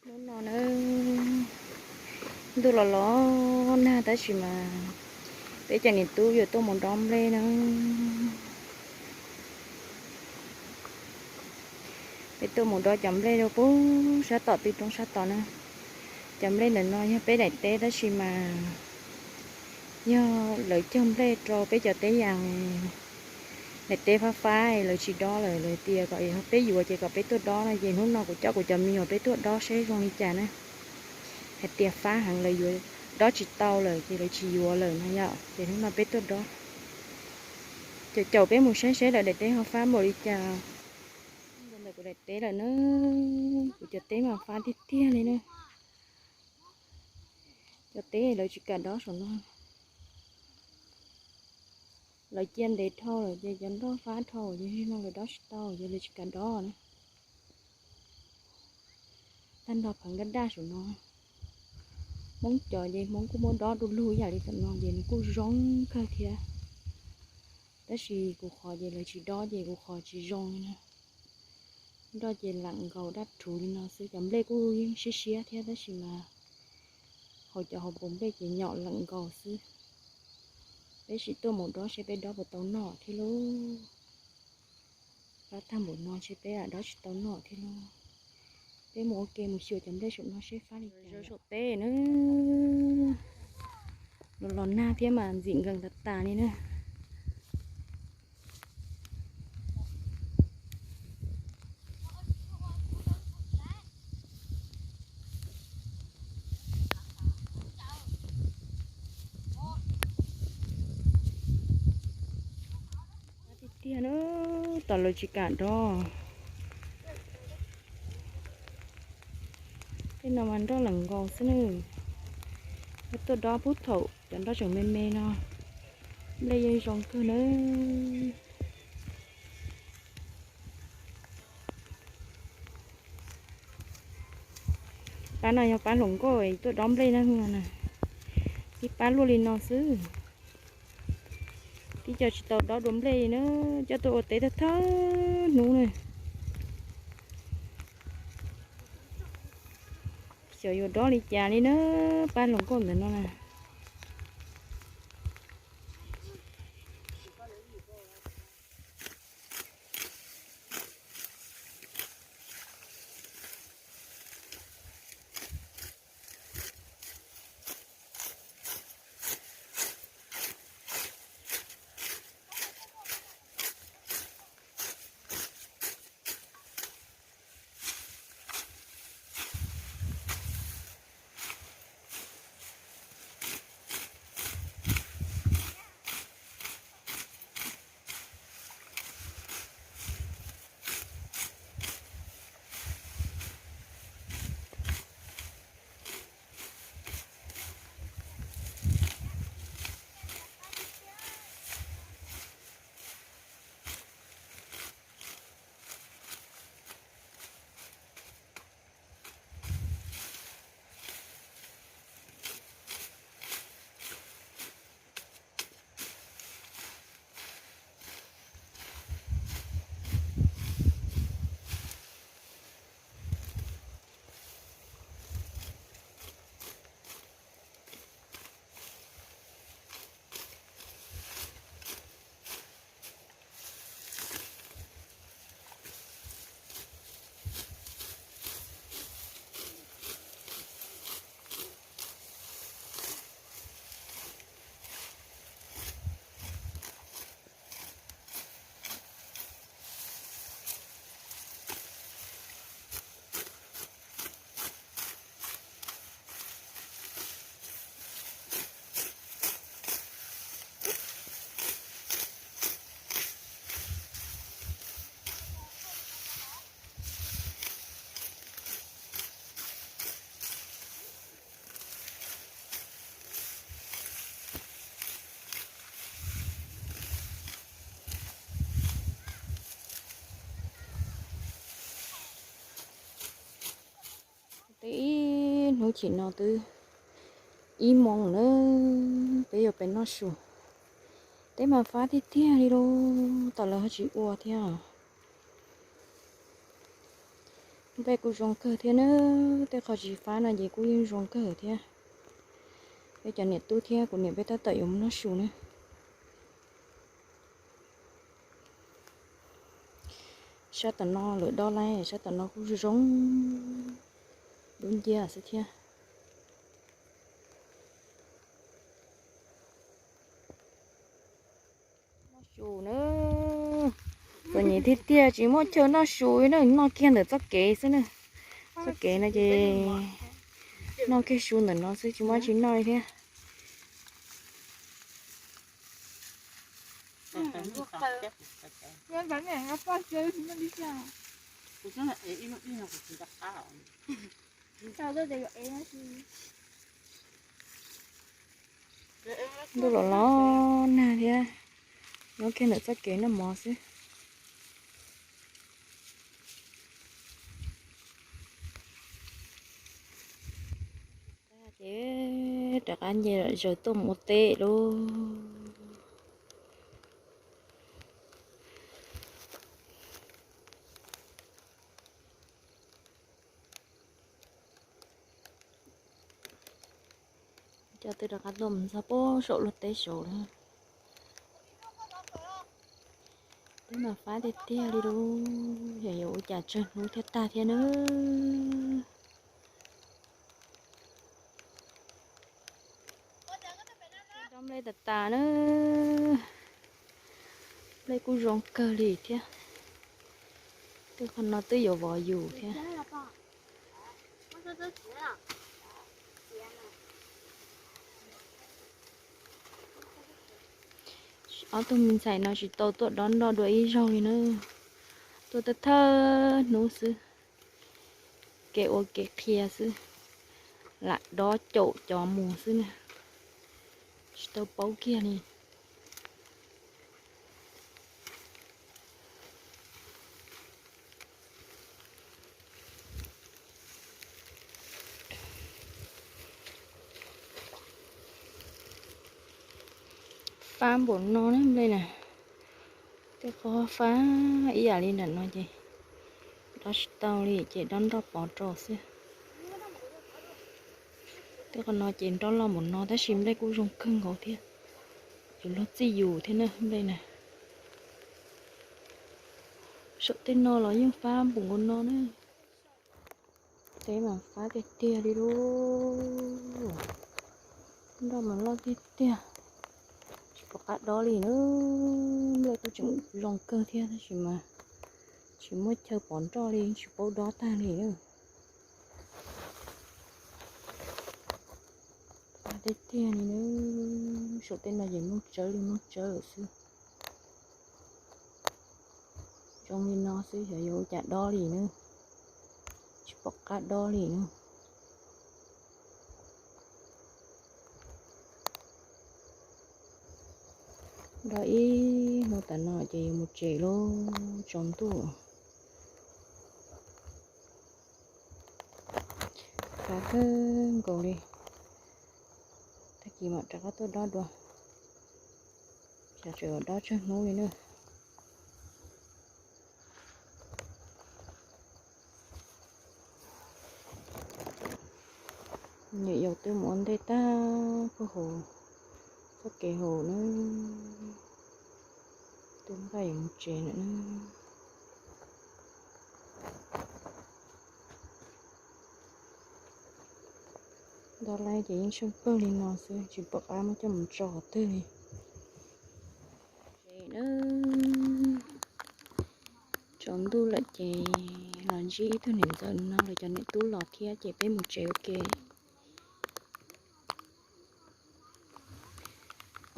Hnub no na, ntuj los los nag tab sis mas peb cov niam tub yuav tuaj mus dob nplej na. Peb tuaj mus dob cov nplej rau pem sab tom tw roob sab tod na. Cov nplej ntawm no yog peb daim teb tab sis mas yog lawv cog nplej rau peb cov teb yas, daim teb fab fab lawv tsis dob lawm, lawv tias kom yog peb yuav ces kom peb tuaj dob no ces hnub no kuv coj kuv cov me nyuam peb tuaj dob seb zoo li cas na. Hais tias fab heev lawv yuav dob tsis tau lawm ces lawv tsis yuav lawm no yom, ces hnub no peb tuaj dob. Caum caum peb mus saib seb lawv daim teb ho fab npaum li cas. Ntawm kuv daim teb lawm na, kuv cov teb mas fab tiag tiag li na. Cov teb lawv tsis kam dob saum no, lawv cia ntev dhau lawm ces cov nroj fab dhau ces no lawv dob tsis tau ces lawv tsis kam dob na. Tag nrho pheev daj daj saum no. Hmoob cov ces Hmoob kuj muab dob du lug ib yam li tom no ces nws kuj zoo kawg thiab. Tab sis kuv qhov ces lawv tsis dob ces kuv qhov tsis zoo li na. Nroj ces leem nkaus daj rhuv li no xwb, cov nplej kuj yeej siab siab thiab tab sis mas hauv cov hauv paus nplej ces nyom leem nkaus xwb. Peb sim tuaj mus dob seb peb dob puas tau noj thiab lauj. Dob tag npaum no seb peb lam dob tsis tau noj thiab lauj. Peb mus ua ke mus xyuas cov nplej saum no seb fab li cas. Saum teb na, los los nag thiab mas ntxim nkees tas tas li na. Tiag tiag na, tom lawv tsis kam dob. Tej no mas nroj leem nkaus xwb na. Tuaj dob pub thaum cov nroj tseem me me no, nplej yeej zoo kawg na. Pab no yog pab hluas nkauj tuaj dob nplej na, ib pab luaj li no xwb. Tib co tsis tau dob dua nplej li na, coj tuaj ua teb thawj thawj hnub na. Xyov yuav dob li cas li na, pab hluas nkauj ntawm no na. Teb ib hnub chim no twb ib moos na, peb yuav pem noj su. Teb mas fab tiag tiag li lauj, tom lawv ho tsis ua thiab. Nplej kuj zoo kawg thiab na, tej qhov tsis fab no ces kuj yeej zoo kawg thiab. Peb cov niam tub thiab kuv niam peb tab tom yuav mus noj su na. Sab tom no lawv dob laib, sab tom no kuj zoo, dub nciab xwb thiab. Noj su na, txom nyem tiag tiag tsis muaj chaw noj su li na, noj kiag ntawm txoj kev xwb na. Txoj kev no ces noj kiag su ntawm no xwb tsis muaj tsis noj li thiab. Ntuj los los nag thiab, nyob kiag ntawm txoj kev noj mov xwb. Ces rov qab nce zaws tuaj mus ua teb lauj. Cov twb rov qab tuaj mus txog pem saum luag teb saud lawm. Twb mas fab tiag tiag li lauj, yog yuav ua cas tsawg hnub thiaj tag thiab na. Dob nplej tas tas na. Nplej kuj zoo kawg li thiab. Twb qhov no twb yuav vov yus thiab. Ob tug me ntxhais no tsis tau tuaj dob nroj dua ib zaug li na. Tuaj thawj thawj hnub xwb, kev ua kev qhia xwb, lam dob caum cov mus xwb na, tsis tau paub kiag li. Fab npaum no na nplej na, tej qhov fab ib yam li nram no ces dob tsis tau li ces dob nroj pov rau xwb. Tej qhov no ces nroj loj npaum no tab sis nplej kuj zoo kawg nkaus thiab, yuav luag txij yus thiab na nplej na. Saum tej no los yeej fab npaum nkaus no na. Teb mas fab tiag tiag li lauj. Nroj mas loj tiag tiag, tsis pom qab dob li na. Nplej kuj tseem zoo kawg thiab tab sis mas tsis muaj chaw pov nroj li, tsis paub dob tag li na. Fab tiag tiag li na, saum tej no ces muaj tsawb li muaj tsawb lawm xwb. Zoo li no xwb xyov yuav ua cas dob li na, tsis pom qab dob li na. Dob ib hnub tas no ces yuav mus tsev lauj, tsaus ntuj. Fab kawg nkaus li, tag kis mam rov qab tuaj dob dua, xyov tseem dob tsawg hnub li na. Nyuam yaus twb mus ua ntej tag puag hauv txoj kev hauv na, twb nqaij yuav mus tsev lawm na. Dob laib ces yeej tsheej pawg li no xwb tsis pom qab muab coj mus tso qhov twg li. Tsev na, tsaus ntuj lawm ces los ntsib ib tug niam ntxawm no lawv cov niam tub los thiab ces peb mus tsev ua ke.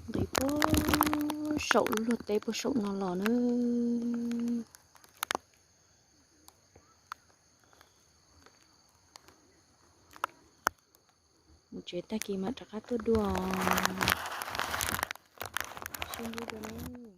Nqis puag saum luag teb puag saum no los na. Mus tsev tag kis mam rov qab tuaj dua. Sib ntsib dua na.